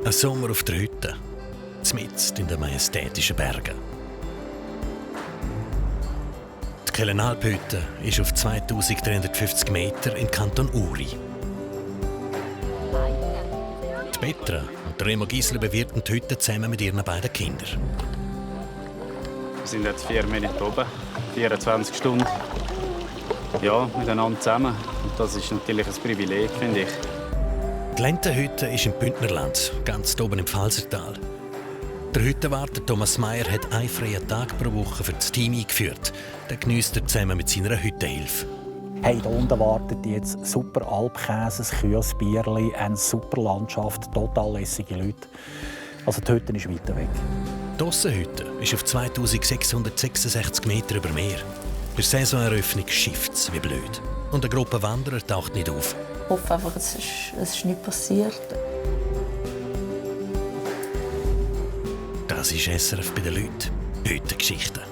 Ein Sommer auf der Hütte, mitten in den majestätischen Bergen. Die Kellenalp-Hütte ist auf 2350 Meter im Kanton Uri. Die Petra und der Remo Gisler bewirten die Hütte zusammen mit ihren beiden Kindern. Wir sind jetzt 4 Minuten oben, 24 Stunden. Ja, miteinander zusammen. Und das ist natürlich ein Privileg, finde ich. Die Lentenhütte ist im Bündnerland, ganz oben im Pfalzertal. Der Hüttenwart Thomas Meyer hat einen freien Tag pro Woche für das Team eingeführt. Den geniesst er zusammen mit seiner Hüttenhilfe. Hey, hier unten wartet jetzt super Alpkäse, ein kühles Bierli, eine super Landschaft, total lässige Leute. Also die Hütte ist weiter weg. Die Aussenhütte ist auf 2666 Meter über Meer. Bei der Saisoneröffnung schifft es wie blöd. Und eine Gruppe Wanderer taucht nicht auf. Ich hoffe einfach, es ist nichts passiert. Das ist SRF bei den Leuten. Hüttengeschichten.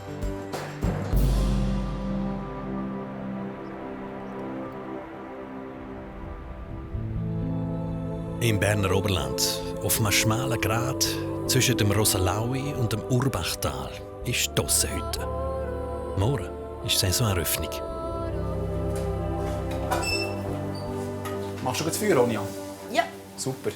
Im Berner Oberland, auf einem schmalen Grat zwischen dem Rosalaui und dem Urbachtal, ist die Aussenhütte. Morgen ist Saisoneröffnung. Machst du das Feuer, Ronja? Ja. Super.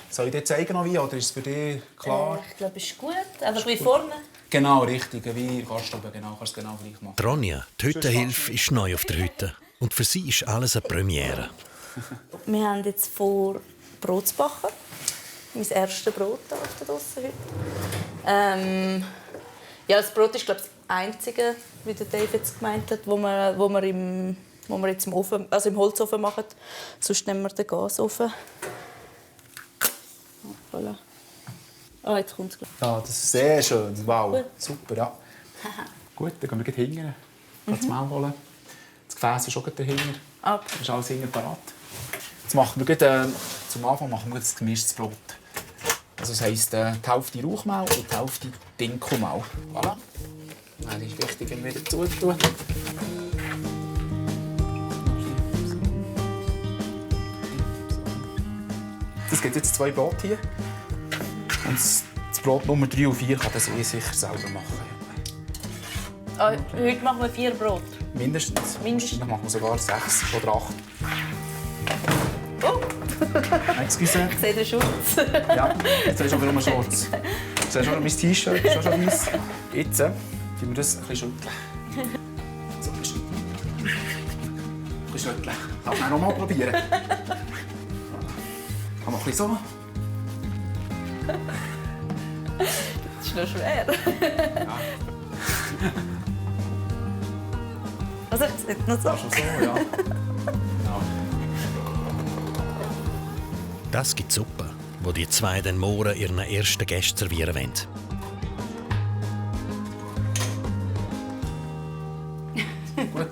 Soll ich dir zeigen, noch wie, oder ist es für dich klar? Ich glaube, es ist gut. Einfach wie vorne. Genau, richtig. Wie Gaststube, genau. Kannst du genau gleich machen. Die Ronja, die Hüttenhilfe, ist neu auf der Hütte. Und für sie ist alles eine Premiere. Wir haben jetzt vor, Brot zu backen. Mein erstes Brot hier auf der Aussenhütte. Ja, das Brot ist, glaube ich, das einzige, wie der Dave jetzt gemeint hat, wo wir jetzt im Ofen, also im Holzofen machen. Sonst nehmen wir den Gasofen. Voilà. Ah, jetzt kommt es gleich. Ja, das ist sehr schön. Wow, Gut. super, ja. Gut, dann gehen wir gleich hinten. Das Mehl holen. Das Gefäß ist auch gleich dahinter. Ab. Das ist alles hinten parat. Jetzt machen wir gleich, zum Anfang machen wir das gemischtes Brot. Also das heisst, die Hälfte Rauchmehl und die Hälfte Dinkelmehl. Voilà. Das ist wichtig, wenn wir wieder zutun. Es gibt jetzt 2 Brote hier. Und das Brot Nummer 3 und 4 kann das sicher selber machen. Ah, heute machen wir 4 Brot. Mindestens. Mindestens. Dann machen wir sogar 6 oder 8. Oh! Excuse. Ich sehe den Schutz. Ja, jetzt hast du aber nur Shorts. Jetzt hast du mein T-Shirt, ist auch schon weiss. Jetzt tun wir das ein bisschen schütteln. So, ein bisschen schütteln. Darf man noch mal probieren? Kann man ein bisschen so? Das ist noch schwer. Ja. Also, es ist noch so. Ja, schon so, ja. Genau. Das gibt Suppe, wo die zwei den morgen ihren ersten Gästen servieren wollen. Gut.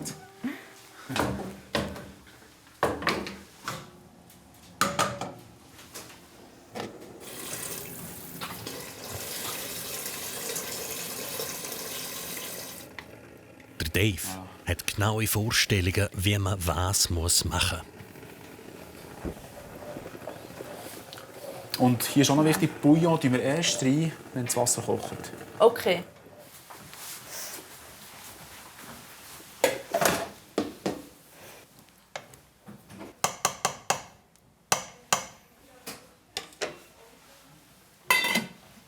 Der Dave hat genaue Vorstellungen, wie man was machen muss. Und hier ist auch noch wichtig, Bouillon tun wir erst rein, wenn das Wasser kocht. Okay.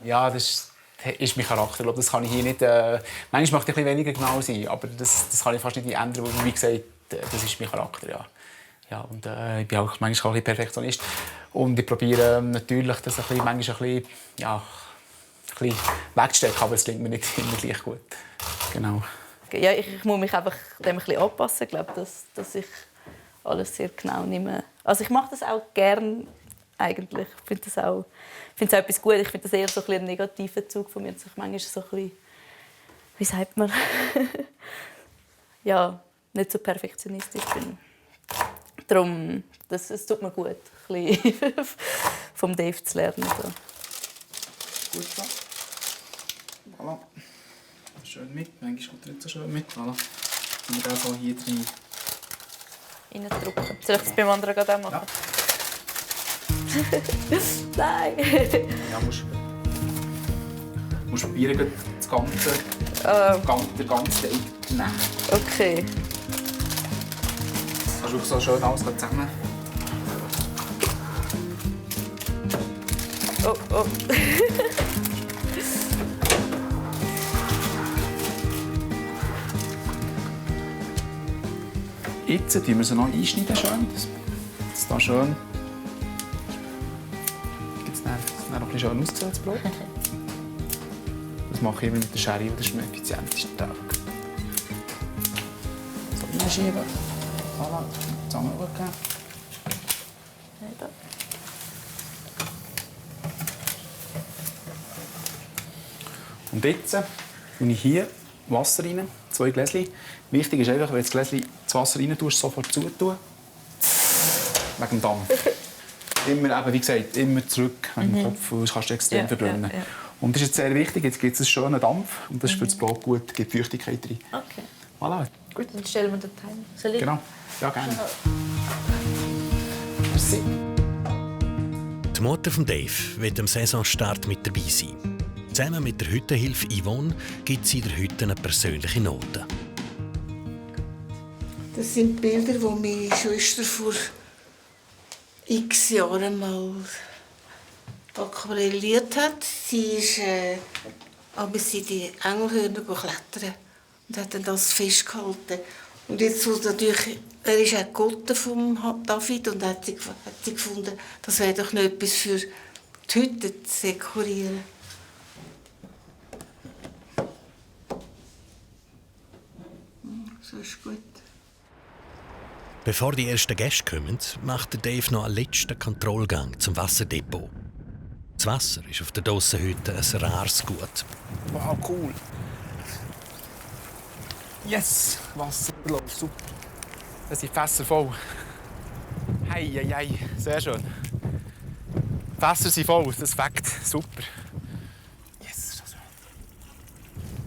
Ja, das ist mein Charakter. Ich glaube, das kann ich hier nicht. Manchmal möchte ich ein bisschen weniger genau sein, aber das kann ich fast nicht ändern. Wie gesagt, das ist mein Charakter. Ja. Ja, und, ich bin auch manchmal ein bisschen Perfektionist. Und ich probiere natürlich, das ein bisschen, manchmal ein bisschen wegzustecken, aber es klingt mir nicht immer gleich gut. Genau. Ja, ich muss mich einfach dem ein bisschen anpassen. Ich glaube, dass ich alles sehr genau nehme. Also ich mache das auch gerne eigentlich. Ich finde es auch etwas gut. Ich finde das eher so ein, ein negativer Zug von mir, dass ich manchmal so ein bisschen, wie sagt man, ja, nicht so perfektionistisch bin. Darum, es tut mir gut, ein bisschen vom Dave zu lernen. So. Gut so. Voilà. Schön mit. Manchmal kommt er nicht so schön mit. Voilà. Und wir so hier rein. Reindrücken. Soll ich das beim anderen auch machen? Ja. Nein. Ja, musst probieren, das ganze, den ganzen Teig zu nehmen. Okay. Kannst du so schön alles zusammen. Oh, oh. Jetzt schneiden wir sie noch einschneiden. Schön. Das da schön. Gibt es noch ein bisschen schön ausgesehen, das Brot? Das mache ich immer mit der Schere, das ist am effizientesten Tag. So reinschieben. Voilà. Zusammenrücken. Und jetzt tue ich hier Wasser rein, 2 Gläschen. Wichtig ist einfach, wenn du das Gläschen das Wasser rein tust, sofort zutun. Wegen dem Dampf. Immer, eben, wie gesagt, immer zurück wegen dem Kopf, sonst kannst du extrem verbrennen. Ja. Und das ist jetzt sehr wichtig, jetzt gibt es einen schönen Dampf und das ist für das Brot gut, gibt Feuchtigkeit rein. Okay. Voilà. Gut, dann stellen wir den Timer. Soll ich? Genau, ja gerne. Merci. Die Mutter von Dave wird am Saisonstart mit dabei sein. Zusammen mit der Hüttenhilfe Yvonne gibt sie der Hütte eine persönliche Note. Das sind Bilder, die meine Schwester vor x Jahren mal aquarelliert hat. Sie ist abends in die Engelhörner klettern und hat dann das festgehalten. Und jetzt natürlich, er ist auch Gotte von David und hat sie gefunden, das wäre doch noch etwas für die Hütte zu dekorieren. So ist gut. Bevor die ersten Gäste kommen, macht Dave noch einen letzten Kontrollgang zum Wasserdepot. Das Wasser ist auf der Dossenhütte ein rares Gut. Wow, cool. Yes, Wasserlauf, super. Das sind Fässer voll. Hei, hei, hei, sehr schön. Die Fässer sind voll, das fängt super. Yes,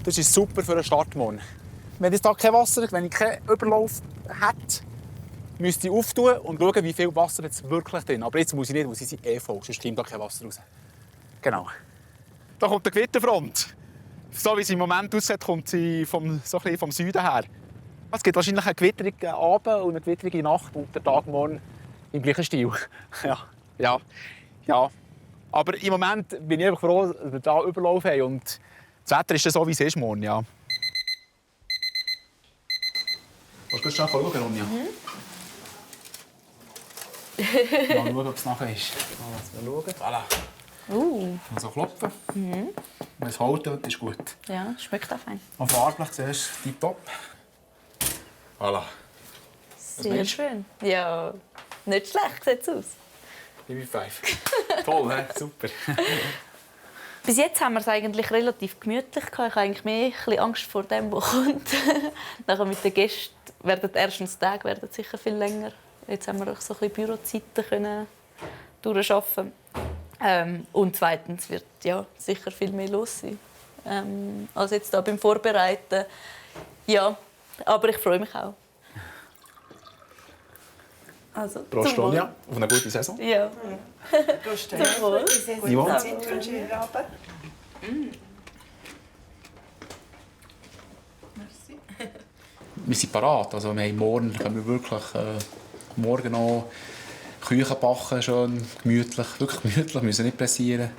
das ist super für einen Start morgen. Wenn ich kein Wasser, wenn ich keinen Überlauf hätte, müsste ich auftun und schauen, wie viel Wasser jetzt wirklich drin ist. Aber jetzt muss ich nicht, weil sie sind voll, sonst kommt da kein Wasser raus. Genau. Da kommt die Gewitterfront. So wie sie im Moment aussieht, kommt sie so ein bisschen vom Süden her. Es gibt wahrscheinlich eine gewitterige Abend und eine gewitterige Nacht und der Tag morgen im gleichen Stil. Ja. Aber im Moment bin ich einfach froh, dass wir hier Überlauf haben und das Wetter ist so, wie es ist morgen. Ja. Willst du schnell schauen, Ronja? Mal schauen, ob es nachher ist. Mal schauen. Voilà. Also klopfen. Wenn es halten, ist gut. Ja, schmeckt auch fein. Und farblich siehst du tipptopp. Voilà. Sehr schön. Ja, nicht schlecht sieht es aus. Liebe 5. Toll, he? Super. Bis jetzt haben wir es eigentlich relativ gemütlich gehabt. Ich habe eigentlich mehr ein bisschen Angst vor dem, was kommt. Nachher mit den Gästen werden die ersten Tage werden sicher viel länger. Jetzt haben wir auch so ein bisschen Bürozeiten können durcharbeiten. Und zweitens wird ja sicher viel mehr los sein als jetzt da beim Vorbereiten. Ja, aber ich freue mich auch. Also, Prost, Ronja, auf eine gute Saison. Ja. Prost, Zum Wohl. Yvonne. schönen Abend. Wir sind parat. Also wir haben morgen können wir wirklich morgen noch Küchen backen, schön gemütlich, wirklich gemütlich, wir müssen nicht pressieren.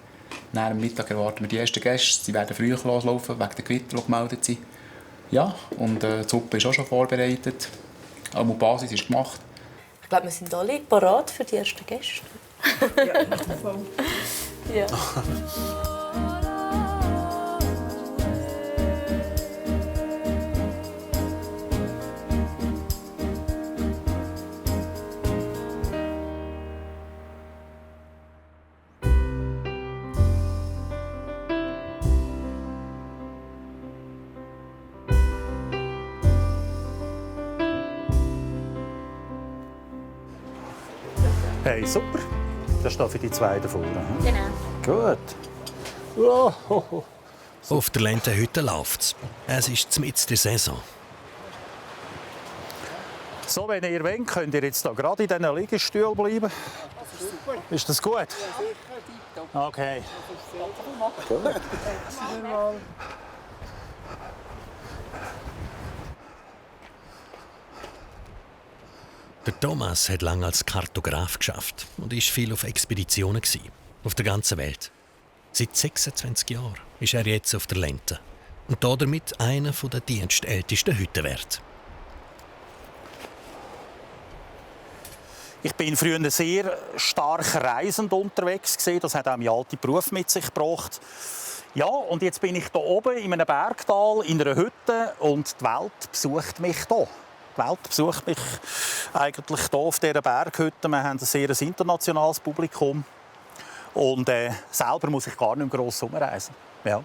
Nach dem Mittag erwarten wir die ersten Gäste. Sie werden früh loslaufen, wegen der Gewitter, die gemeldet sind. Ja, und die Suppe ist auch schon vorbereitet. Die Basis ist gemacht. Ich glaube, wir sind alle parat für die ersten Gäste. Ja, voll. Ja. Hey, super. Das steht für die zwei da vorne. Genau. Gut. Auf der Lendenhütte läuft's. Es ist mitten der Saison. So, wenn ihr wollt, könnt ihr jetzt da gerade in diesen Liegestühlen bleiben. super. Ist das gut? Ja, sicher, tipptopp. Okay. Der Thomas hat lange als Kartograf geschafft und ist viel auf Expeditionen auf der ganzen Welt. Seit 26 Jahren ist er jetzt auf der Lente und damit einer der dienstältesten Hüttenwärter. Ich bin früher sehr stark reisend unterwegs gewesen. Das hat auch meinen alten Beruf mit sich gebracht. Ja, und jetzt bin ich hier oben in einem Bergtal in einer Hütte und die Welt besucht mich hier. Die Welt besucht mich eigentlich hier auf dieser Berghütte. Wir haben ein sehr internationales Publikum. Und selber muss ich gar nicht mehr gross umreisen. Ja.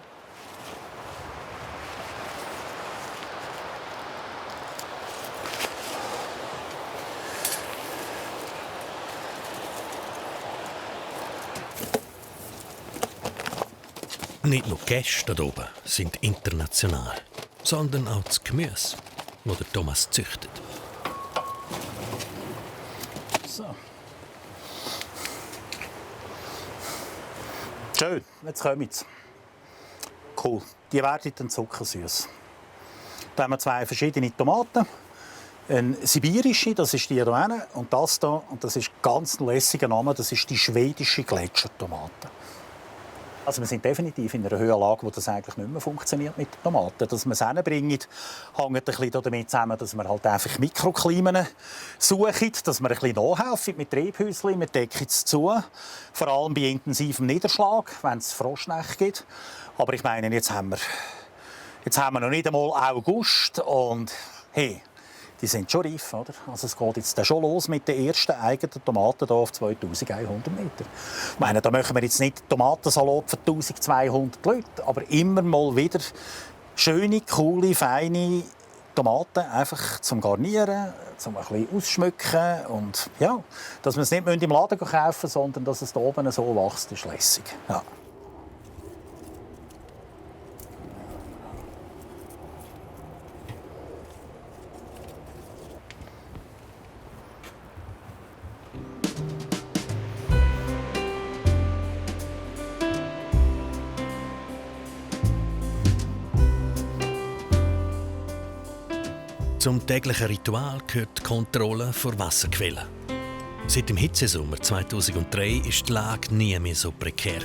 Nicht nur die Gäste hier oben sind international, sondern auch das Gemüse, das der Thomas züchtet. So. Schön, jetzt kommen sie. Cool, die werden dann zuckersüß. Da haben wir 2 verschiedene Tomaten. Eine sibirische, das ist die hier hinten, und das hier, und das ist ganz ein lässiger Name, das ist die schwedische Gletschertomate. Also wir sind definitiv in einer Höhenlage, wo das eigentlich nicht mehr funktioniert mit den Tomaten. Dass wir es hinbringen, hängt ein bisschen damit zusammen, dass wir halt einfach Mikroklimen suchen, dass wir ein bisschen nachhelfen mit Rebhäuschen, wir decken es zu, vor allem bei intensivem Niederschlag, wenn es Frostnächte gibt. Aber ich meine, jetzt haben wir noch nicht einmal August und hey, die sind schon reif, oder? Also es geht jetzt schon los mit den ersten eigenen Tomaten hier auf 2100 Meter. Ich meine, da machen wir jetzt nicht Tomatensalat für 1200 Leute, aber immer mal wieder schöne, coole, feine Tomaten einfach zum Garnieren, zum ein bisschen ausschmücken und ja, dass wir es nicht im Laden kaufen müssen, sondern dass es hier oben so wächst, ist lässig. Ja. Zum täglichen Ritual gehört die Kontrolle vor Wasserquellen. Seit dem Hitzesommer 2003 war die Lage nie mehr so prekär.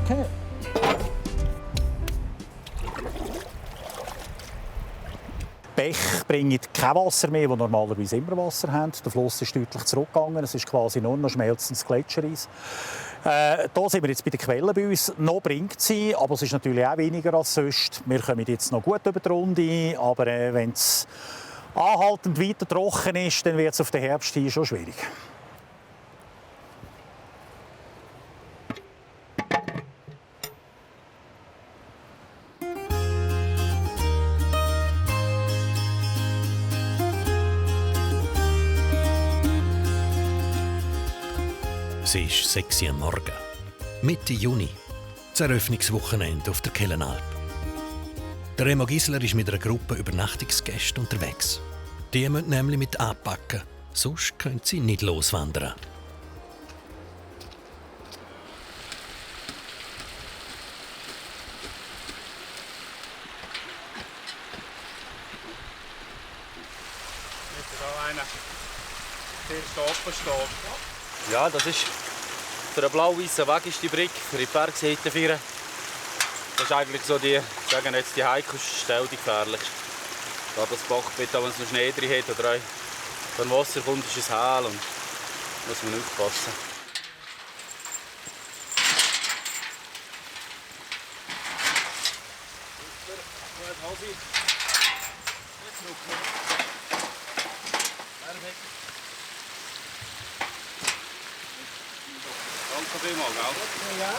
Okay. Bäche bringen kein Wasser mehr, die normalerweise immer Wasser haben. Der Fluss ist deutlich zurückgegangen. Es ist quasi nur noch schmelzendes Gletschereis. Hier sind wir jetzt bei den Quellen bei uns. Noch bringt sie, aber es ist natürlich auch weniger als sonst. Wir kommen jetzt noch gut über die Runde, aber wenn es anhaltend weiter trocken ist, dann wird es auf den Herbst hin schon schwierig. Es ist 6 Uhr am Morgen. Mitte Juni. Das Eröffnungswochenende auf der Kellenalp. Der Remo Gisler ist mit einer Gruppe Übernachtungsgäste unterwegs. Die müssen nämlich mit anpacken, sonst können sie nicht loswandern. Ja, das ist für den blau-weißen Weg ist die Brücke, für die Bergseite führen. Das ist eigentlich so die, sagen jetzt, die heikelste Stelle, die gefährlichste. Da das Bachbett, wenn es noch Schnee drin hat oder auch, wenn Wasser kommt, ist es heil und muss man aufpassen. Danke vielmals, gell? Ja.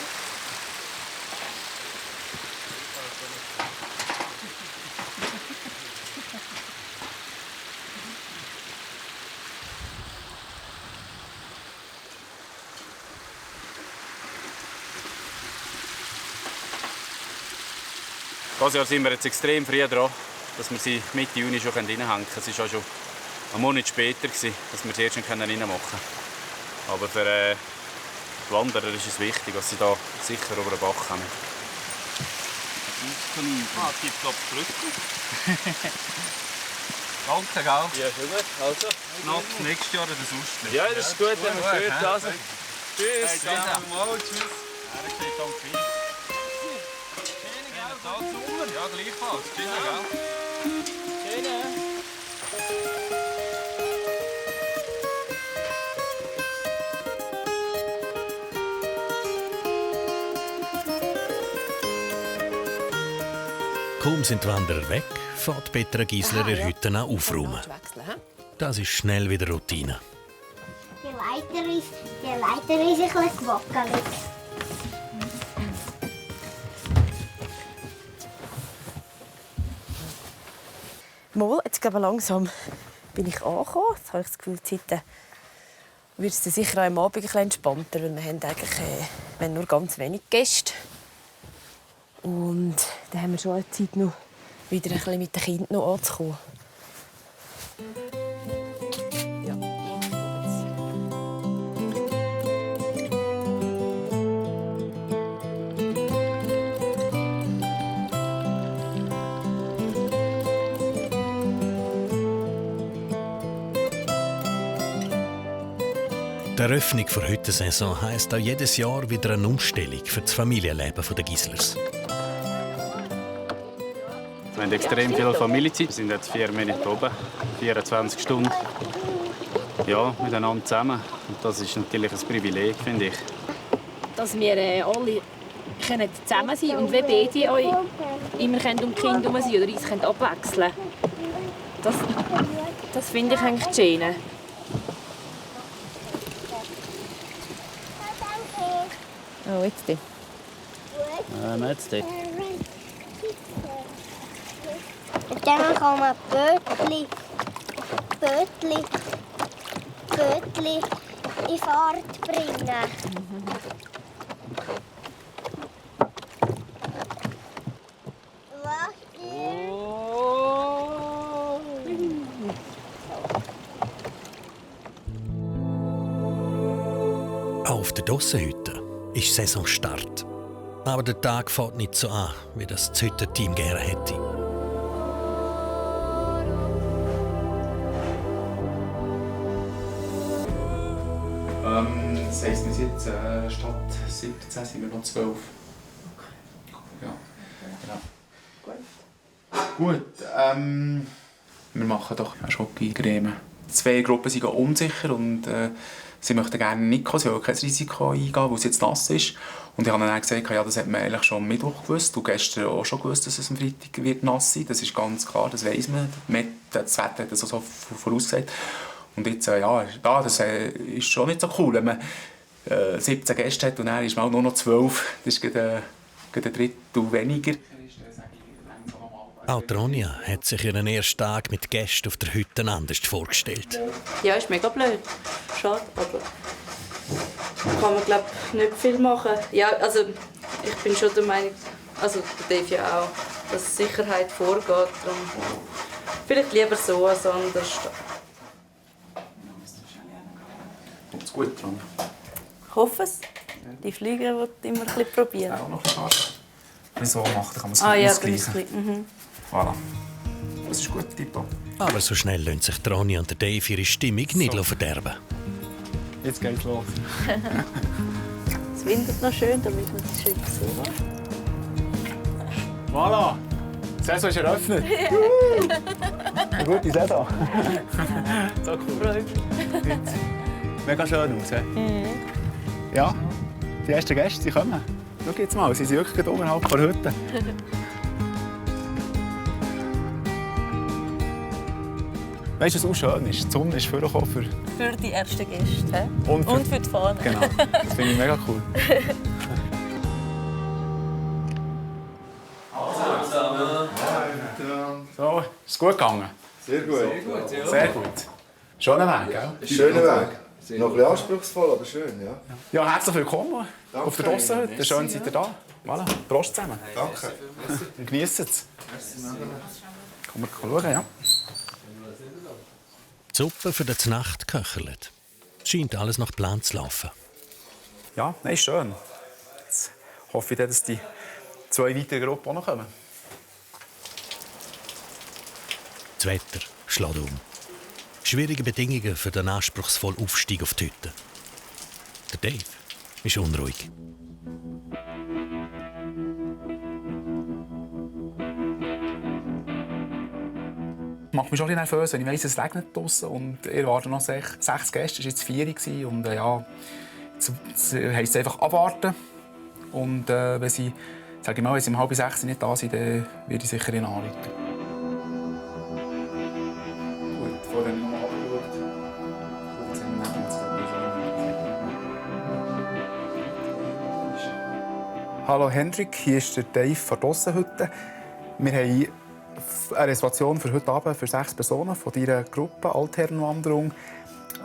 Dieses Jahr sind wir jetzt extrem früh dran, dass wir sie Mitte Juni schon reinhängen können. Es war auch schon einen Monat später, dass wir sie erst reinmachen können. Aber für die Wanderer ist es wichtig, dass sie da sicher über den Bach kommen. Tipptopp Brücke. Danke, gell? Ja, schon gut. Also, Noch nächstes Jahr oder sonst? ja, das ist gut, wenn wir es gehört. Also, tschüss. Hey, danke mal, tschüss. Danke viel. Schönen Tag, Sommer. Ja, gleichfalls. Tschüss, gell? Schöne. Kaum sind die Wanderer weg, fährt Petra Giesler ihre Hütte an aufräumen. Das ist schnell wieder Routine. Die Leiter ist ein bisschen gewackelt. Mal, jetzt glaube ich, langsam bin ich angekommen. Jetzt habe ich das Gefühl, die Zeit wird es sicher auch am Abend ein bisschen entspannter, weil wir haben eigentlich wir haben nur ganz wenig Gäste. Und dann haben wir schon eine Zeit, noch wieder ein bisschen mit den Kindern noch anzukommen. Ja. Die Eröffnung der Hüttensaison heisst auch jedes Jahr wieder eine Umstellung für das Familienleben der Gieslers. Wir haben extrem viel Familienzeit. Wir sind jetzt 4 Monate oben, 24 Stunden miteinander zusammen. Und das ist natürlich ein Privileg, finde ich. Dass wir alle zusammen sein können und wenn beide euch immer um die Kinder herum sind oder uns abwechseln können. Das finde ich eigentlich schön. Oh, jetzt die. Jetzt die. Und dann kann man Bötli in Fahrt bringen. Auch auf der Dossenhütte ist Saisonstart. Aber der Tag fängt nicht so an, wie das Hüttenteam gerne hätte. Das heisst, wir sind jetzt statt 17 sind wir noch 12. Okay. Ja, genau. Gut, wir machen doch Schoki-Creme. 2 Gruppen sind unsicher und sie möchten gerne nicht kommen, sie wollen kein Risiko eingehen, weil es jetzt nass ist. Und ich habe dann gesagt, ja, das hat man eigentlich schon am Mittwoch gewusst und gestern auch schon gewusst, dass es am Freitag wird nass sein. Das ist ganz klar, das weiss man. Das Wetter hat das auch so vorausgesagt. Und jetzt, das ist schon nicht so cool, wenn man 17 Gäste hat und dann ist man auch nur noch 12. Das ist gerade ein Drittel weniger. Auch Ronja hat sich ihren ersten Tag mit Gästen auf der Hütte anders vorgestellt. Ja, ist mega blöd. Schade, aber kann man glaube nicht viel machen. Ja, also ich bin schon der Meinung, also der Dave ja auch, dass Sicherheit vorgeht. Darum vielleicht lieber so als anders. Kommt's gut, Ronja? Ich hoffe es. Die Flieger wollen immer ein bisschen probieren. Auch noch ein bisschen so machen, dann kann man es ausgleichen. Voilà. Das ist gut, Tippo. Aber so schnell lassen sich Ronja und Dave ihre Stimmung nicht verderben. Jetzt geht's los. Es windet noch schön, damit man es schön sehen kann. Voilà! Die Saison ist eröffnet. Eine gute Saison. So cool. Sieht mega schön aus. Ja, die ersten Gäste sie kommen. Schau jetzt mal, sie sind wirklich unterhalb der Hütte. Weißt du, was auch schön ist? Die Sonne ist vorgekommen Für die ersten Gäste. Und für die Fahne. Genau, das finde ich mega cool. So, ist es gut gegangen? Sehr gut. Sehr gut. Schöner Weg, gell? Schöner Weg. Noch ein bisschen anspruchsvoll, aber schön, ja. Ja, herzlich willkommen Danke. auf der Dossenhütte. Schön, seid ihr da. Voilà. Prost zusammen. Danke. Und geniessen es. Kommen wir schauen, ja. Die Suppe für die Nacht köchelt. Es scheint alles nach Plan zu laufen. Ja, nein, schön. Jetzt hoffe ich, dass die 2 weiteren Gruppen auch noch kommen. Das Wetter schlägt um. Schwierige Bedingungen für den anspruchsvollen Aufstieg auf die Hütte. Der Dave ist unruhig. Macht mich schon ein bisschen nervös, wenn ich weiss, es regnet draussen und ihr wart noch 6 Gäste, es war jetzt 4 und ja, jetzt heisst es einfach abwarten. Und wenn sie, sage ich mal, wenn sie um 5:30 nicht da sind, dann werde ich sicher ihnen anrufen. Gut, vorher noch mal abgeschaut. Hallo Hendrik, hier ist der Dave von der Dossenhütte. Wir haben eine Reservation für heute Abend für 6 Personen von deiner Gruppe Altherrenwanderung.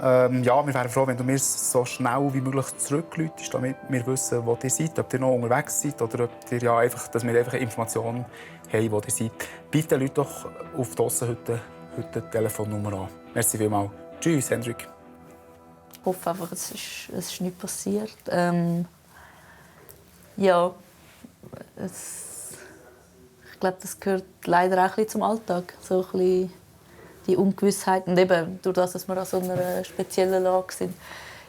Ja, wir wären froh, wenn du mir so schnell wie möglich zurückläutest, damit wir wissen, wo ihr seid, ob ihr noch unterwegs seid oder ob ihr ja einfach, dass wir einfach Informationen haben, wo ihr seid. Bitte läutet doch auf die Dossenhütte die Telefonnummer an. Merci vielmals. Tschüss, Hendrik. Ich hoffe einfach, es ist nichts passiert. Ja, ich glaube, das gehört leider auch ein bisschen zum Alltag. So ein bisschen die Ungewissheit. Und eben, durch das, dass wir an so einer speziellen Lage sind,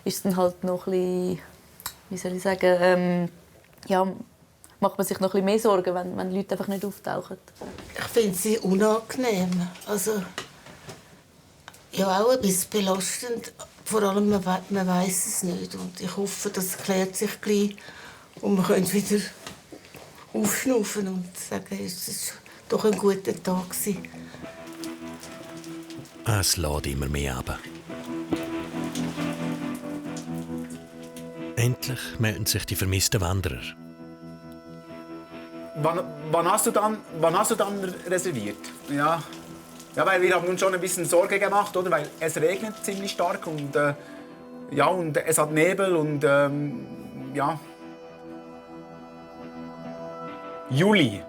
ist es dann halt noch ein bisschen, wie soll ich sagen, ja, macht man sich noch ein bisschen mehr Sorgen, wenn Leute einfach nicht auftauchen. Ich finde sie unangenehm. Also, ja, auch ein bisschen belastend. Vor allem, man weiss es nicht. Und ich hoffe, das klärt sich gleich und wir können wieder aufschnaufen und sagen, es war doch ein guter Tag. Es lädt immer mehr ab. Endlich melden sich die vermissten Wanderer. Wann hast du dann reserviert? Ja, weil wir haben uns schon ein bisschen Sorge gemacht, oder? Weil es regnet ziemlich stark und ja, und es hat Nebel und ja. Juli.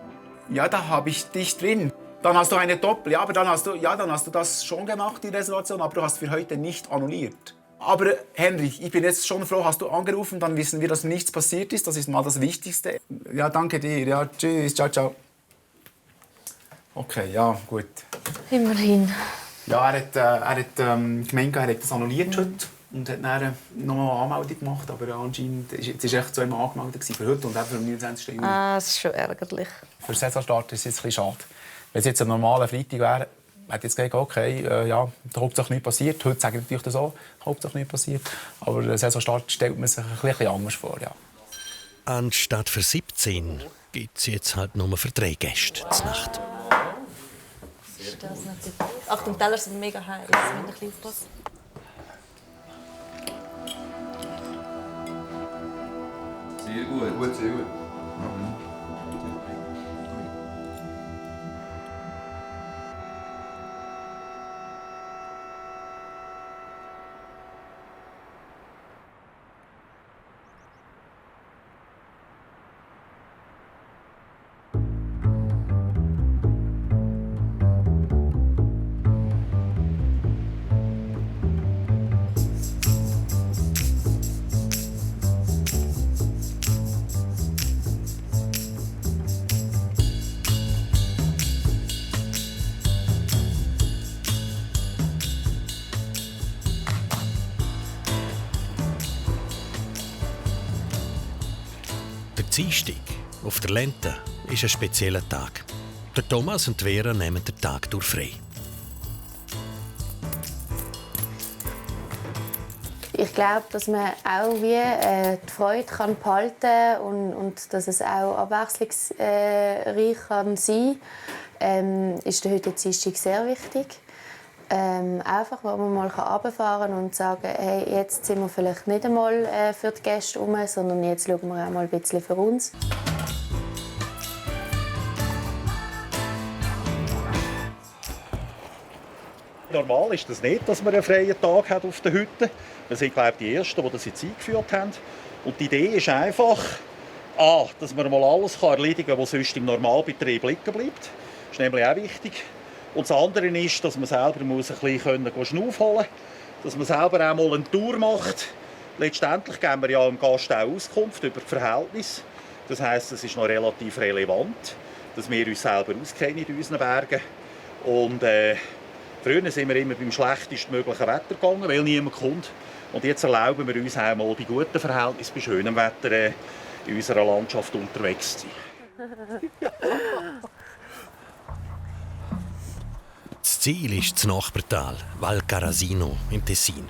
Ja, da habe ich dich drin. Dann hast du eine Doppel. Ja, aber dann hast du das schon gemacht, die Reservation, aber du hast für heute nicht annulliert. Aber Henry, ich bin jetzt schon froh, hast du angerufen, dann wissen wir, dass nichts passiert ist. Das ist mal das Wichtigste. Ja, danke dir. Ja, tschüss, ciao, ciao. Okay, ja, gut. Immerhin. Ja, er hat gemeint, er hat das annulliert heute und hat dann noch eine Anmeldung gemacht, aber anscheinend jetzt ist echt zweimal angemeldet für heute und für den 29. Juni. Das ist schon ärgerlich. Für den Saisonstart ist es jetzt ein bisschen schade. Wenn es jetzt ein normaler Freitag wäre, hätte ich jetzt gesagt, okay, ja, Hauptsache nichts passiert. Heute sage ich natürlich das auch, Hauptsache nichts passiert. Aber den Saisonstart stellt man sich ein bisschen anders vor, ja. Anstatt für 17 gibt es jetzt halt nur für 3 Gäste zur Nacht. Achtung, die Teller sind mega heiß. Wir müssen ein bisschen aufpassen. Sehr gut. Gut, sehr gut. Der Dienstag auf der Lente ist ein spezieller Tag. Der Thomas und Vera nehmen den Tag durch frei. Ich glaube, dass man auch wie die Freude behalten kann und dass es auch abwechslungsreich kann sein kann, ist der heutige Dienstag sehr wichtig. Einfach, wo man mal runterfahren kann und sagen, hey, jetzt sind wir vielleicht nicht einmal für die Gäste herum, sondern jetzt schauen wir auch mal ein bisschen für uns. Normal ist das nicht, dass man einen freien Tag hat auf der Hütte. Wir sind, glaube ich, die Ersten, die das jetzt eingeführt haben. Und die Idee ist einfach, dass man mal alles erledigen kann, was sonst im Normalbetrieb liegen bleibt. Das ist nämlich auch wichtig. Und das andere ist, dass man selber ein bisschen Schnauf holen kann. Dass man selber auch mal eine Tour macht. Letztendlich geben wir ja dem Gast auch Auskunft über die Verhältnisse. Das heisst, es ist noch relativ relevant, dass wir uns selber auskennen in unseren Bergen. Und früher sind wir immer beim schlechtesten möglichen Wetter gegangen, weil niemand kommt. Und jetzt erlauben wir uns auch mal bei guten Verhältnissen, bei schönem Wetter in unserer Landschaft unterwegs zu sein. Das Ziel ist das Nachbartal, Val Carasino im Tessin.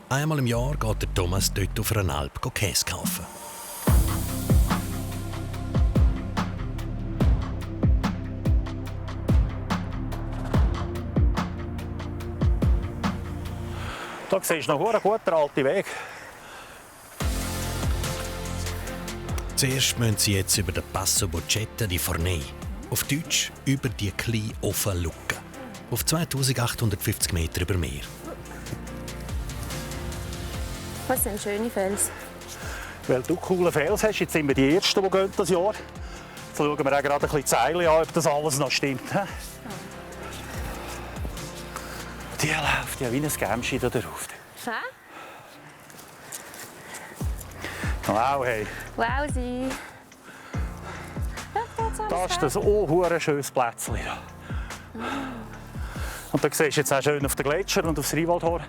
Einmal im Jahr geht der Thomas dort auf einer Alp Käse kaufen. Da siehst du noch einen guten alten Weg. Zuerst müssen sie jetzt über den Passo Boccetta di Fornei, auf Deutsch über die kleine offene Lucke, auf 2850 Meter über Meer. Das sind schöne Fels. Weil du coole Fels hast, jetzt sind wir die Ersten, die gehen das Jahr. Jetzt schauen wir auch gerade ein bisschen die Seile an, ob das alles noch stimmt. Die läuft ja wie ein Gämschi da drauf. Hä? Wow, hey. Wowsi. Das ist das schönes Plätzchen. Und da siehst du jetzt auch schön auf den Gletscher und aufs Rheinwaldhorn.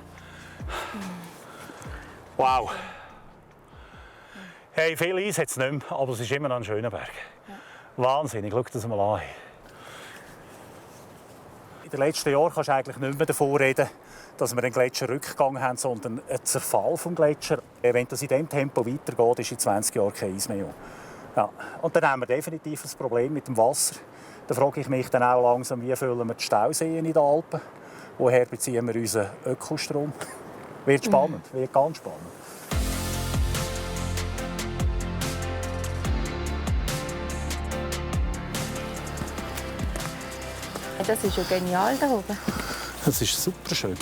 Wow. Hey, viel Eis hat es nicht mehr, aber es ist immer noch ein schöner Berg. Wahnsinnig, schau das mal an. In den letzten Jahren kannst du eigentlich nicht mehr davon reden, dass wir einen Gletscherrückgang haben, sondern einen Zerfall des Gletschers. Wenn das in diesem Tempo weitergeht, ist in 20 Jahren kein Eis mehr. Ja. Und dann haben wir definitiv ein Problem mit dem Wasser. Da frage ich mich dann auch langsam, wie füllen wir die Stauseen in den Alpen? Woher beziehen wir unseren Ökostrom? Wird spannend, wird ganz spannend. Das ist ja genial da oben. Das ist super schön.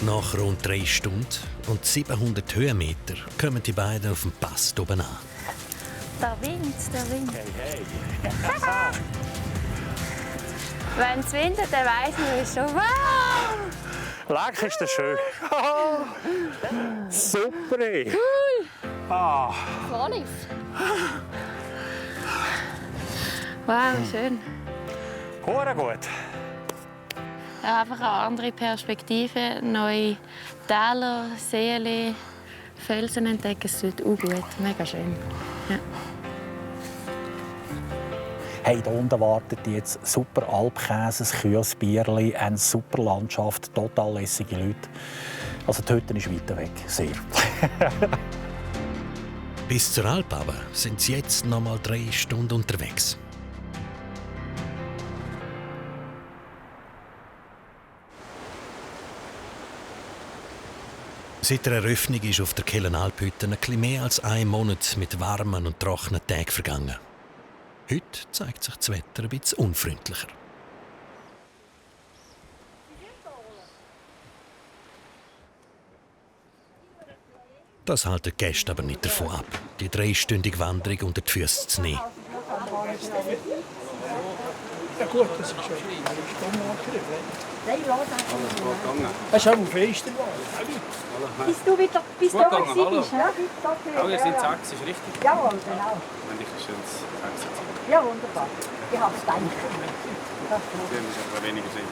Nach rund 3 Stunden und 700 Höhenmeter kommen die beiden auf dem Pass oben an. Der Wind, der Wind. Hey, hey. Wenn es windet, dann weiss man es schon. Wow! Leck, ist das schön. Super. Cool. Ah. Wow, schön. Hure gut. Ja, einfach eine andere Perspektive, neue Täler, Seen, Felsen entdecken. Es tut auch gut, mega schön. Ja. Hey, hier unten wartet jetzt super Alpkäse, ein kühles Bierli, eine super Landschaft, total lässige Leute. Also die Hütte ist weiter weg, sehr. Bis zur Alp aber sind sie jetzt noch mal 3 Stunden unterwegs. Seit der Eröffnung ist auf der Kellenalphütte ein bisschen mehr als 1 Monat mit warmen und trockenen Tagen vergangen. Heute zeigt sich das Wetter ein bisschen unfreundlicher. Das hält die Gäste aber nicht davon ab, die 3-stündige Wanderung unter die Füße zu nehmen. Ja gut, das ist schon das ist auch ein Fenster. Bist du wieder bist du Hallo. bist, ne? Oh, ihr seid Sachs, ist richtig? Jawohl, genau. Wenn ich ein schönes Sachsen. Ja, wunderbar. Ich habe es gedacht. Sie haben es aber weniger sehen.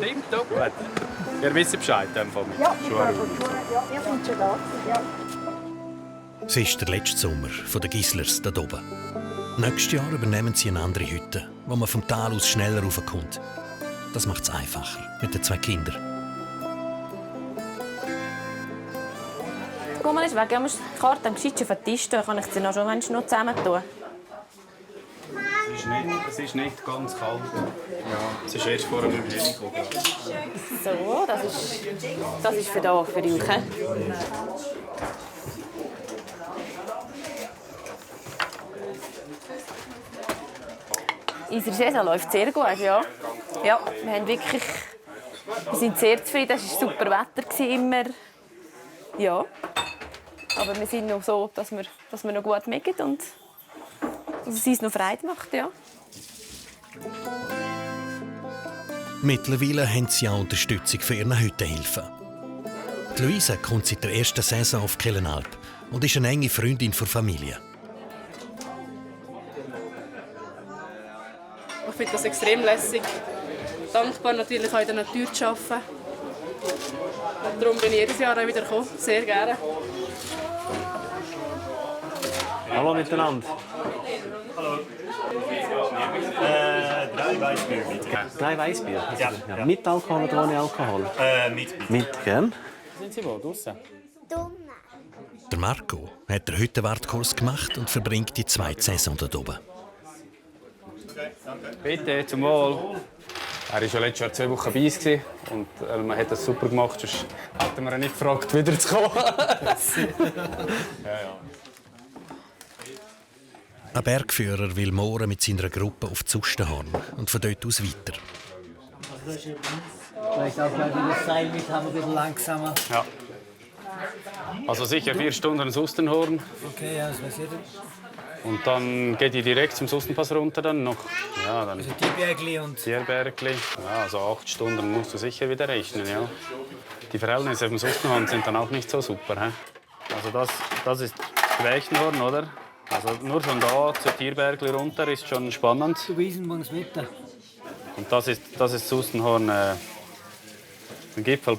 Tipptopp. Gut. Ihr wisst Bescheid, dann von mir. Ja, wir sind schon da. Ja. Es ist der letzte Sommer von den Gislers da oben. Nächstes Jahr übernehmen sie eine andere Hütte, wo man vom Tal aus schneller raufkommt. Das macht es einfacher mit den 2 Kindern. Guck mal, ist weg. Ja, musst die Karte am Geschichte auf den Tisch tun. Kann ich sie noch zusammen tun? Es ist nicht ganz kalt. Ja, es ist erst vor einem Hering. So, das ist für euch. Unsere Saison läuft sehr gut, ja. Ja, wir sind sehr zufrieden. Es war super Wetter immer. Ja. Aber wir sind noch so, dass wir noch gut mögen und dass es uns noch Freude macht, ja. Mittlerweile haben sie auch Unterstützung für ihre Hüttenhilfen. Luisa kommt seit der ersten Saison auf Kellenalp und ist eine enge Freundin der Familie. Ich finde das extrem lässig. Dankbar natürlich auch in der Natur zu arbeiten. Und darum bin ich jedes Jahr auch wieder gekommen. Sehr gerne. Hallo miteinander. Hallo. 3 Weissbier mit. 3 Weissbier? Ja. Mit Alkohol oder ohne Alkohol? Mit, gell? Sind Sie wo? Draussen? Der Marco hat den Hüttenwartkurs gemacht und verbringt die zweite Saison dort oben. Bitte, zum Wohl. Er war ja letztes Jahr 2 Wochen bei uns und man hat das super gemacht. Sonst hätten wir ihn nicht gefragt, wieder zu kommen. ja. Ein Bergführer will morgen mit seiner Gruppe auf die Sustenhorn und von dort aus weiter. Vielleicht auch mal wieder das Seil mit haben, ein bisschen langsamer. Ja. Also sicher 4 Stunden ins Sustenhorn. Okay, ja, das weiß jeder. Und dann geht ihr direkt zum Sustenpass runter dann noch. Ja, dann Also Tierbergli und... Tierbergli. Ja, also 8 Stunden musst du sicher wieder rechnen, ja. Die Verhältnisse auf dem Sustenhorn sind dann auch nicht so super. He? Also das ist Quächenhorn, oder? Also nur von da zur Tierbergli runter ist schon spannend. Zu Wiesenburgs Mitte. Und das ist Sustenhorn. Der Gipfel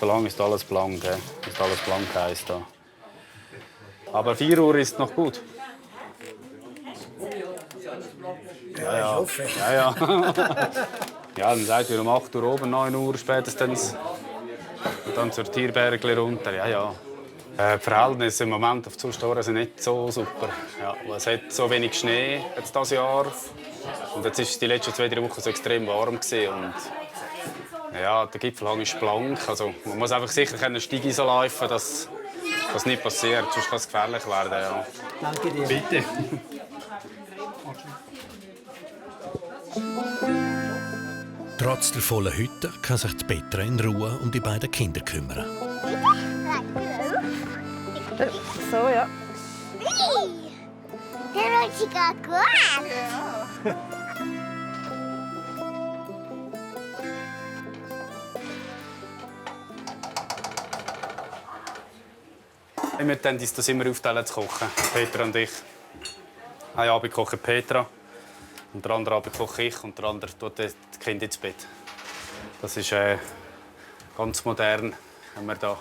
lang ist alles blank. Ist alles blank heiß da. Aber 4 Uhr ist noch gut. Ja. Ich hoffe. Ja. Ja, dann seid ihr um 8 Uhr oben, 9 Uhr spätestens. Und dann zur Tierbergli runter. Ja. Die Verhältnisse im Moment auf die Sustenhorn sind nicht so super. Ja, es hat so wenig Schnee jetzt dieses Jahr. Und jetzt ist die letzten 2-3 Wochen so extrem warm gewesen. Und ja, der Gipfelhang ist blank. Also man muss einfach sicher Steigeisen laufen, dass das nicht passiert. Sonst kann es gefährlich werden. Ja. Danke dir. Bitte. Trotz der vollen Hütte kann sich die Petra in Ruhe um die beiden Kinder kümmern. So, ja. Der rutscht sich gerade gut. Wir teilen uns das immer aufteilen zu kochen, Petra und ich. Einen Abend kocht Petra, und den anderen Abend koche ich und der andere tut das Kind ins Bett. Das ist ganz modern, haben wir da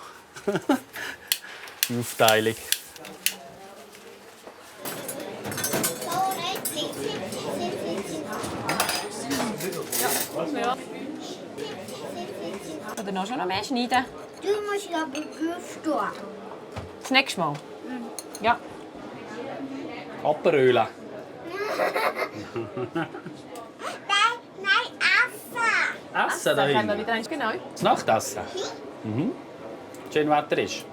die Aufteilung. Ja. Oder noch schon mehr schneiden? Du musst ja begrüßen. Das nächste Mal? Ja. Aperöle. Nein, Essen. Essen da Dann können wir hinten. wieder eins, genau. Das Nachtessen. Schön Wetter ist.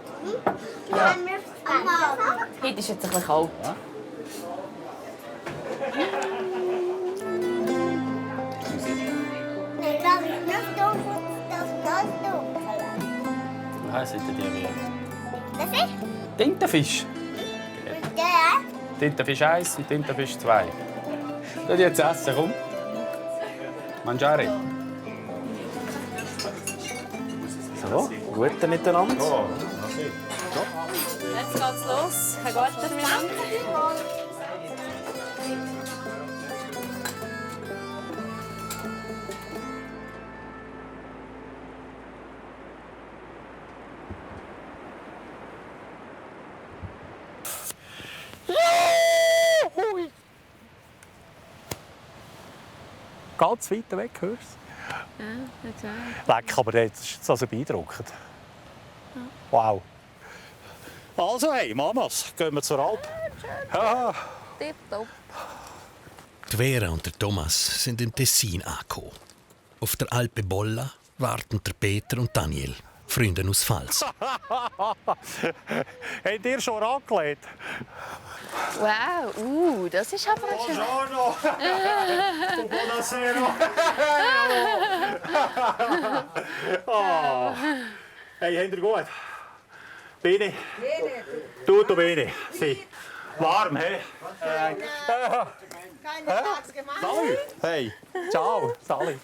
Ja. Heute ist jetzt ein bisschen kalt. Ja. Nein, das ist nicht dunkel, das ist dunkel. Wie heisst die wieder? Das ist? Tintenfisch. Und der? Tintenfisch 1 und Tintenfisch 2. Soll ich jetzt essen, komm. Mangiare. So, gute miteinander. Oh. Jetzt geht's los. Herr Gartner, miteinander. Ganz weit weg, hörst du? Ja, jetzt auch. Leck, aber das ist also beeindruckend. Wow. Also, hey, Mamas, gehen wir zur Alp. Ja. Tipptopp. Die Vera und der Thomas sind im Tessin angekommen. Auf der Alpe Bolla warten der Peter und Daniel, Freunde aus Pfalz. Habt ihr schon angelegt? Wow, das ist aber schön. Buonasera. Oh. Hey, habt ihr gut? Bene? Tutto bene. Sì. Warm, hä? Keine Tags gemacht. Salut. Hey, ciao. Salut.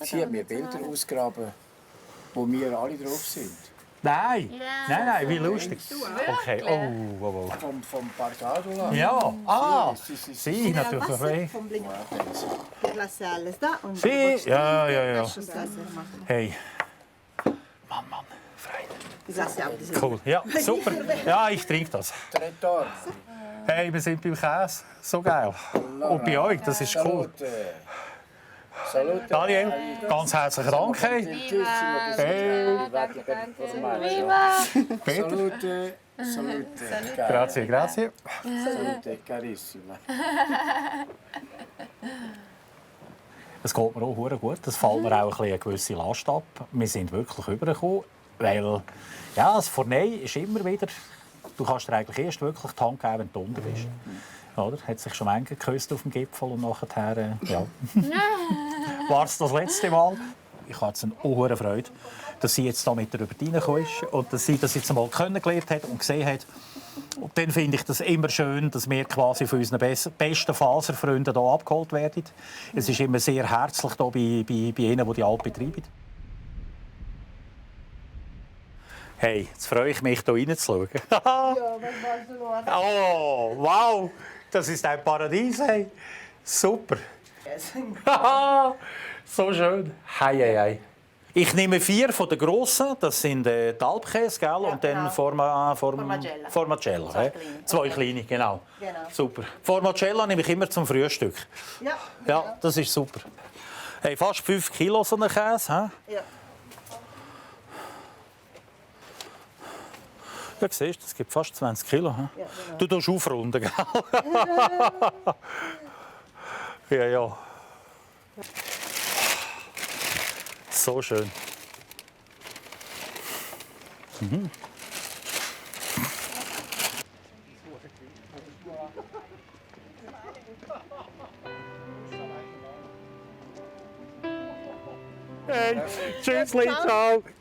Sie hat mir Bilder ausgegraben, wo wir alle drauf sind. Nein, nein, wie lustig. Okay, oh. Vom Parkado. Ja, Sie natürlich. Ich lasse alles da. Und Sie, ja. Hey. Hey. Mann, Freude. Ich lasse auch diese. Cool, ja, super. Ja, ich trinke das. Trettor. Hey, wir sind beim Käse. So geil. Und bei euch, das ist cool. Salute. Daniel, ganz herzlichen Dank. Hey. Peter. Salute. Grazie. Salute, carissima. Es geht mir auch verdammt gut. Es fällt mir auch eine gewisse Last ab. Wir sind wirklich rübergekommen, weil ja, das Vornei ist immer wieder. Du kannst dir eigentlich erst wirklich die Hand geben, wenn du unten bist. Oder? Hat sich schon manche geküsst auf dem Gipfel und nachher ja. War es das letzte Mal? Ich hatte eine hohe Freude, dass sie jetzt da mit der reingekommen ist und dass sie das jetzt einmal kennengelernt hat und gesehen hat. Und dann finde ich das immer schön, dass wir quasi von unseren besten Faserfreunden hier abgeholt werden. Es ist immer sehr herzlich hier bei ihnen, die die Alp betreiben. Hey, jetzt freue ich mich, hier reinzuschauen. Ja, was wolltest du noch? Oh, wow! Das ist ein Paradies, hey. Super. So schön. Hei. Ich nehme 4 von den grossen, das sind die Alpkäse, gell? Ja, und dann Formagella. Formagella. 2 kleine, genau. Super. Formagella nehme ich immer zum Frühstück. Ja, das ist super. Hey, fast 5 Kilo so ein Käse. He? Ja. Ja, siehst du, das gibt fast 20 Kilo. He? Ja, genau. Du tust aufrunden, gell? Ja. So schön. Mhm. Hey, tschüssli,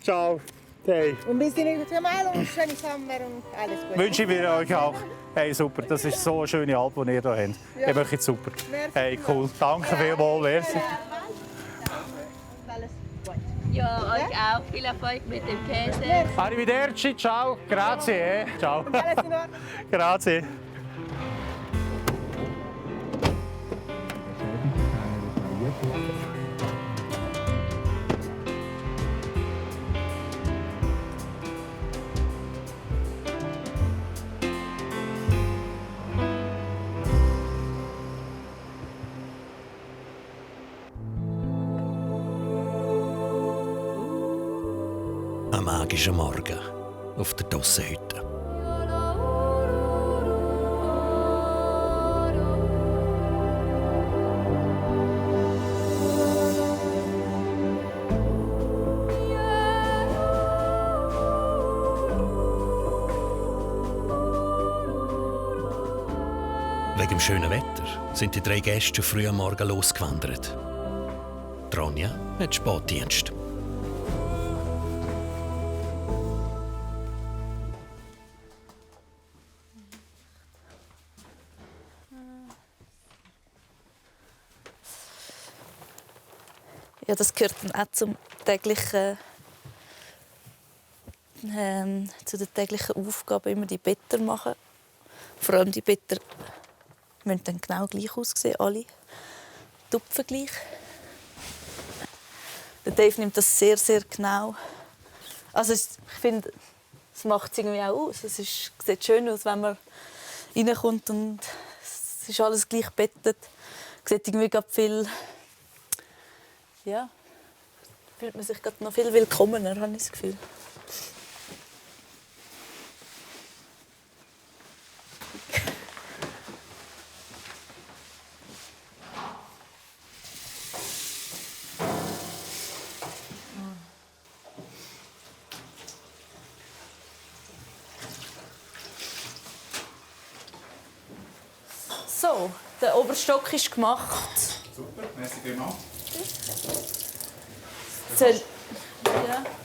ciao. Hey. Und bis zum nächsten Mal und schöne Sommer und alles Gute. Wünsche ich mir euch auch. Hey, super, das ist so eine schöne Alp, die ihr hier habt. Ja. Ihr macht super. Hey, cool. Danke vielmals. Merci. Alles gut. Ja, euch auch. Viel Erfolg mit dem Käse. Arrivederci, ciao. Grazie. Ciao. Alles in Ordnung. Grazie. Am magischen Morgen auf der Dossenhütte. Wegen dem schönen Wetter sind die 3 Gäste früh am Morgen losgewandert. Ronja hat Spätdienst. Ja, das gehört dann auch zum täglichen, zu den täglichen Aufgaben, immer die Better machen. Vor allem die Better müssen dann genau gleich aussehen, alle Tupfen gleich. Der Dave nimmt das sehr, sehr genau. Also ich finde, es macht es irgendwie auch aus. Es sieht schön aus, wenn man reinkommt und es ist alles gleich bettet. Es sieht irgendwie gerade viel... Ja, fühlt man sich gerade noch viel willkommener, habe ich das Gefühl. So, der Oberstock ist gemacht. Super, merci vielmals.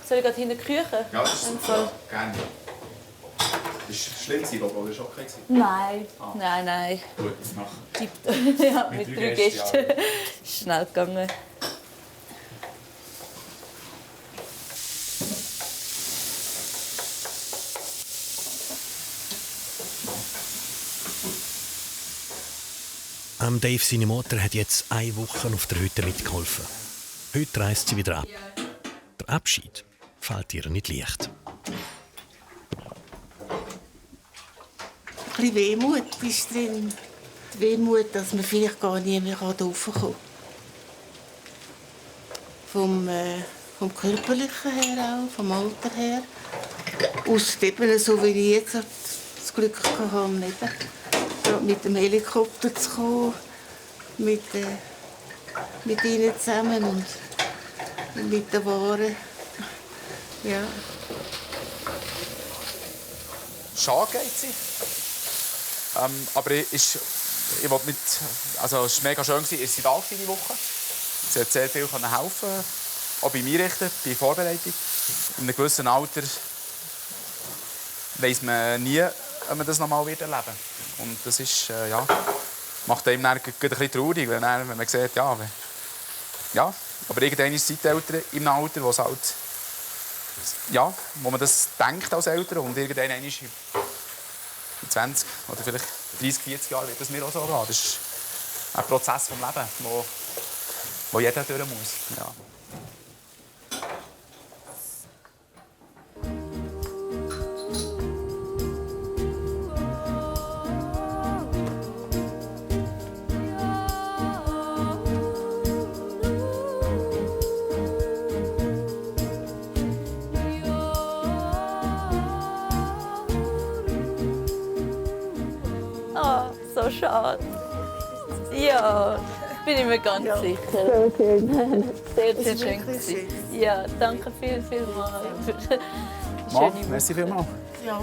Soll ich gerade hinten küchen? Ja, das ist gerne. Ist es schlimm gewesen, oder war es okay? Nein, nein. Gut, nach. Ja, mit 3 Gästen. Ist schnell gegangen. Dave, seine Mutter, hat jetzt 1 Woche auf der Hütte mitgeholfen. Heute reist sie wieder ab. Der Abschied fällt ihr nicht leicht. Ein bisschen Wehmut ist drin. Die Wehmut, dass man vielleicht gar nie mehr raufkommen kann. Vom Körperlichen her auch, vom Alter her. Aus eben so wie ich jetzt das Glück hatte, mit dem Helikopter zu kommen, mit ihnen zusammen und mit den Waren. Ja. Schade geht sie. Aber es war mega schön, ist sie da die Woche. Sie hat sehr viel helfen, auch beim Einrichten, bei der Vorbereitung. In einem gewissen Alter weiss man nie, ob man das noch mal erleben wird. Und das ist, macht einem dann ein bisschen traurig, wenn man sieht, aber irgendwann ist Zeitalter im Alter, wo es halt, wo man das denkt als Eltern und irgendwann ist in 20 oder vielleicht 30, 40 Jahren wird das mir auch so gehen. Das ist ein Prozess des Lebens, wo jeder durch muss. Ja. So schade. Ja, bin ich mir ganz sicher. Sehr schön. Sehr schön gewesen. Ja, danke vielmals. Merci vielmals. Ja.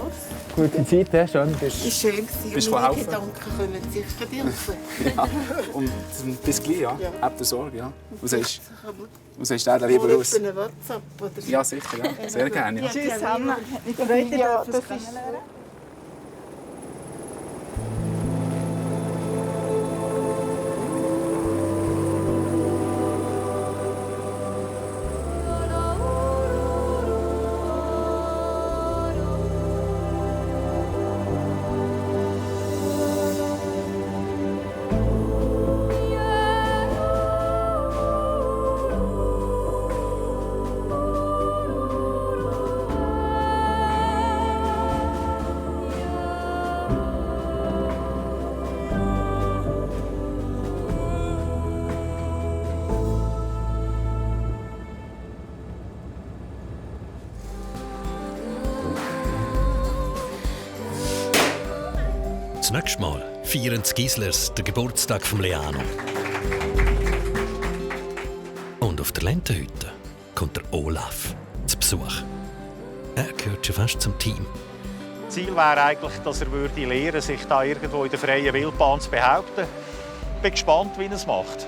Gute Zeit, schön. Ist schön gewesen. Meine Gedanken können sicher dürfen. Ja. Und bis gleich, ja. Habt ihr Sorge, ja. Was ist der lieber aus? Eine WhatsApp oder so. Ja, sicher, ja. Sehr gerne. Ja. Tschüss, Hanna. Mit Freude, Ja, dass das ist Das nächste Mal feiern die Gislers den Geburtstag von Leano. Und auf der Lentenhütte kommt der Olaf zu Besuch. Er gehört schon fast zum Team. Das Ziel wäre eigentlich, dass er lernen würde, sich da irgendwo in der freien Wildbahn zu behaupten. Ich bin gespannt, wie er es macht.